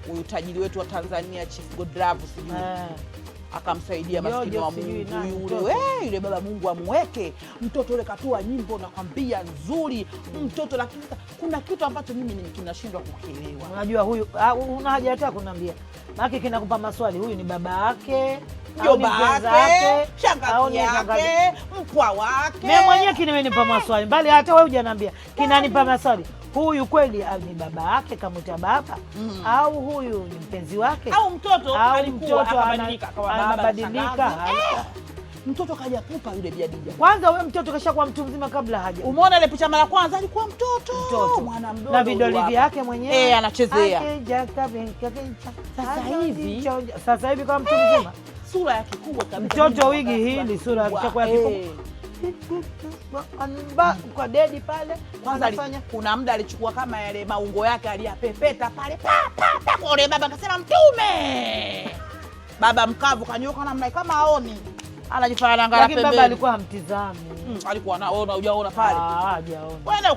Huyu tajiri wetu wa Tanzania, Chief Godlove sijui, akamsaidia maskini Jojo wa sijui Mungu nani, yule. Mtoto. Yule baba, Mungu amweke mtoto yule, katua nyimbo nakwambia nzuri mtoto, lakini sasa kuna kitu ambacho mimi kinashindwa kukielewa. Unajua huyu, una haja hata kuniambia, maana kinakupa maswali. Huyu ni baba yake au ni Mjomba mpenzi wake, wake au shangazi ni shangazi? Yake, mpwa wake. Mimi mwenyewe kinamenipa maswali, mbali hata wewe hujaniambia, kinanipa maswali. Huyu kweli ni baba yake kamwita baba, au huyu ni mpenzi wake, Au mtoto au alikuwa mtoto akabadilika akawa baba na anabadilika. shangazi. Mtoto kaja pupa yule Biadija. Kwanza huyo mtoto kashakuwa mtu mzima kabla haja Umeona ile picha mara kwanza alikuwa mtoto, Mtoto. Mwana mdogo Na vidole huyu hapa. vyake mwenyewe. Anachezea. Akija kabika. Sasa Sasa hivi kama mtu mzima. Sura yake kubwa kabisa. Mtoto Mimi wigi naona hili sura kubwa. kishakuwa kikubwa. Kwa dedi pale Kwanza anafanya kuna muda alichukua kama yale maungo yake aliyapepeta pale pa pa pa kwa yule baba, akasema mtume. Baba mkavu kanyoka namna kama aoni. Anajifanya anaangalia Lakini baba pembeni. alikuwa hamtizami. Alikuwa anaona, hujaona pale. Ah, hajaona. Wewe.